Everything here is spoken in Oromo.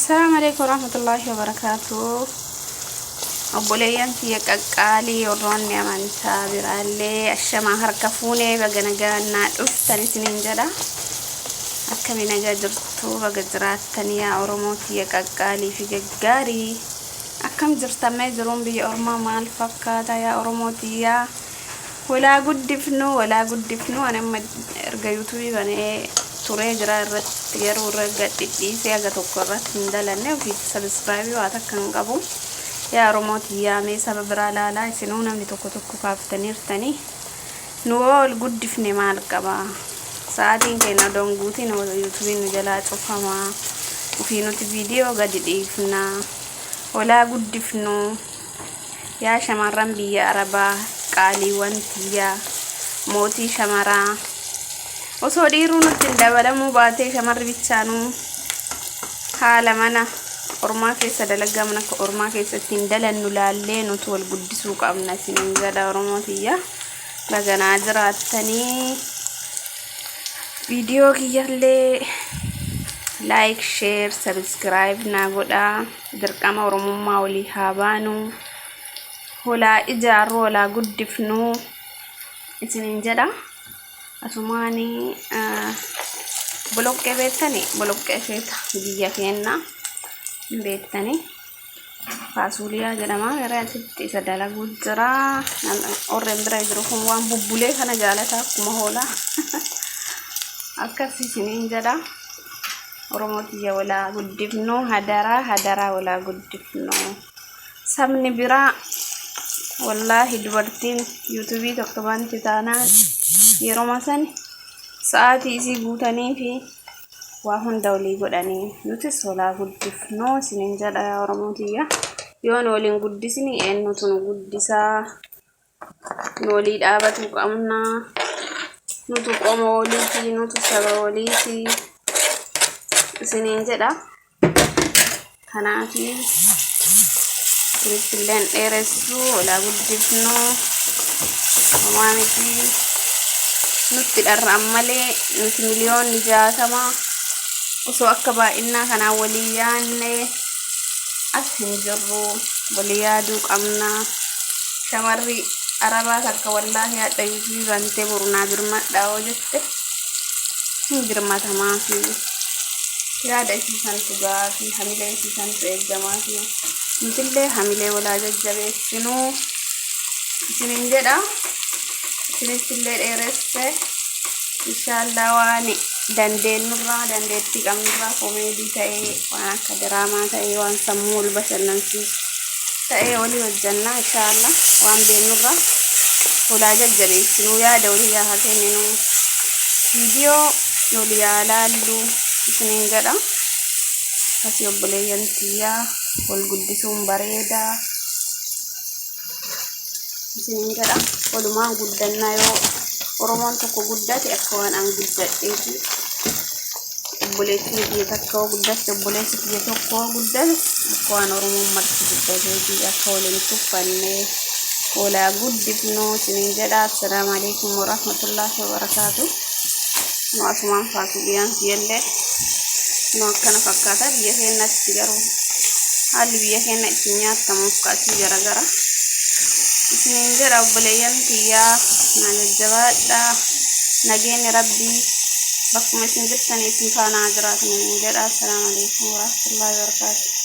Assalaamu alaikum warahmatullaahi wabarakaatu. Obboleeyyan kiyya qaqqaalii warroonni amantaa biraallee ashamaa harka fuunee baga nagaan naa dhuftan isiniin jedha. Akkami nagaa jirtu baga jiraattan yaa Oromoo tiyya qaqqaalii fi gaggaarii. Akkam jirtan mee jiruun biyya ormaa maal fakkaata yaa Oromoo tiyyaa. Walaa guddifnu walaa guddifnu ani amma erga yuutuubii banee turee jira irratti garuu irra gad dhidhiisee haga tokko irratti hin dalanne ofiif sabiskiraayibii waa takka hin qabu. Yaa Oromoo tiyyaa mee saba biraa laalaa isinuu namni tokko tokko kaaftaniirtanii nu hoo ol guddifne maal qaba sa'aatiin keenya odoo hin guutin yuutuubiin nu jalaa cufama ofii nuti viidiyoo gadi dhiifna walaa guddifnu. Yaa shamarran biyya arabaa qaaliiwwan tiyya mootii shamaraa osoo dhiiruu nutti hin dabalamuu baatee shamarri bichaanuu haala mana ormaa keessa dalagaa mana ormaa keessatti hin dalannu laallee nutu wal guddisuu qabna isiniin jedha oromoo tiyya baganaa jiraattanii viidiyoo kiyyallee like share subscribe naa godhaa Dirqama Oromummaa walii haa baanu. Holaa ijaarru, holaa guddifnu isiniin jedha. Asumaani boloqqee beektani boloqqee feeta biyya keenna hin beektani. Faasuuliyaa jedhama gara asitti isa dalaguu jira. Warreen bira jiru kun waan bubbulee kana jaalata akkuma hoolaa. Akkas isiniin jedha. Oromoo tiyya walaa guddifnu hadaraa hadaraa walaa guddifnu. Sabni biraa wallaahi dubartiin yuutuubii tokko banti taanaan yeroma sani sa'aatii isii guutanii fi waa hunda walii godhanii nutis walaa guddifnu isiniin jedha yaa Oromoo tiyya. Yoo nu waliin guddisni eenyutu nu guddisaa? Nu walii dhaabatuu qabna. Nutu qoma waliiti, nutu saba waliiti isiniin jedha. Kanaafi isinitti illee hin dheeressu, walaa guddifnu homaa miti. Nutti dharra'an malee nuti miliyoonni 60 osoo akka baay'innaa kanaan walii yaanne as hin jirru walii yaaduu qabna. Shamarri arabaa takka wallaahi hadha yuutuubii bantee boru naa birmadhaa yoo jette hin birmatamaafi. Yaada isii santu gaafi hamilee isii santu eeggamaafi. Nutillee hamilee walaa jajjabeessinuu isinin jedha. Isinittillee dheeresse. Inshaallaa waan dandeennurraa dandeettii qabnurraa komeedii ta'ee waan akka diraamaa ta'ee waan sammuu wal bashannansiisu ta'ee walii hojjannaa inshaallaa waan beennurraa walaa jajjabeessinuu yaada walii yaa kenninuu viidiyoo walii yaa laallu isiniin jedha akkasii obboleeyyan tiyyaa wal guddisuun bareedaa. isiniin jedha walumaan guddannaa yoo oromoon tokko guddate akka waan an guddadheeti obboleettiin kiyya takka yoo guddatte obboleessi kiyya tokko yoo guddate akka waan oromoon marti guddateeti akka waliin tuffanne walaa guddifnu isiniin jedha assalaamu alaikum warahmatullaahi wabarakaatu nu asumaan faatu biyyaan kiyyallee nu akkana fakkaata biyya keennatti garuu Haalli biyya keenya ittiin nyaatamuuf kaasii garagara. Isiniin jedha obboleeyyan tiyyaa na jajjabaadhaa. Nageenyi Rabbii bakkuma isin jirtanii isin faana haa jiraatu isiniin jedha. Assalaamu alaikum warahmatullahi wabarakatuh.